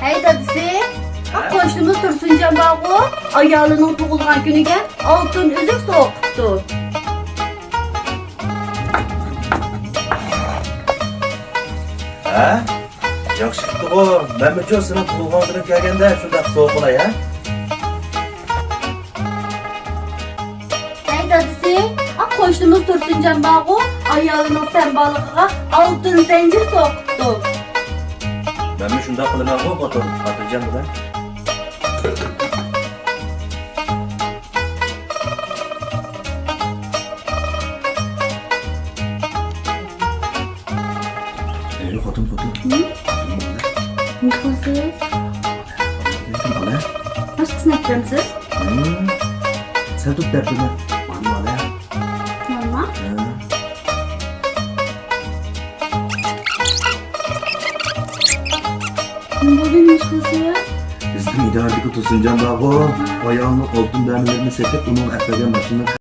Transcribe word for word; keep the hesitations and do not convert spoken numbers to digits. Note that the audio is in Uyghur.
ھەي دادىسى، ھە؟ قوشنىمىز تۇرسۇنجان بارغۇ، ئايالىنىڭ تۇغۇلغان كۈنىگە ئالتۇن ئۈزۈك سوۋغا قىپتۇ. ھە؟ ياخشى قىپتىغۇ، مەنمۇچۇ سېنىڭ تۇغۇلغان كۈنۈڭ كەلگەندە شۇنداق سوۋغا قىلاي، ھە؟ ھەي دادىسى، ئا قوشنىمىز تۇرسۇنجان بارغۇ، ئايالىنىڭ سەمباللىقىغا ئالتۇن زەنجىر سوۋغا قىپتۇ. مەنمۇ شۇنداق قىلىمەنغۇ خوتۇن، خاتىرجەم بولە. ئەي خوتۇن، خوتۇن. ھە؟ نېمە قىلىسىز؟ نېمە قىلىسىز؟ باشقىسىنى ئەكىرەمسىز؟ ھىم. سەل تۇرۇپ دەپ بېرىمەن. مانا، مانا. مانا؟ ھە. نېمە بولدى، نېمە ئىش قىلىسىز؟ بىزنىڭ ئىدارىدىكى تۇرسۇنجان بارغۇ، ھە. ئايالىنىڭ ئالتۇن دانىلىرىنى سېتىپ، ئۇنىڭغا ئەپ بەرگەن ماشىنىنى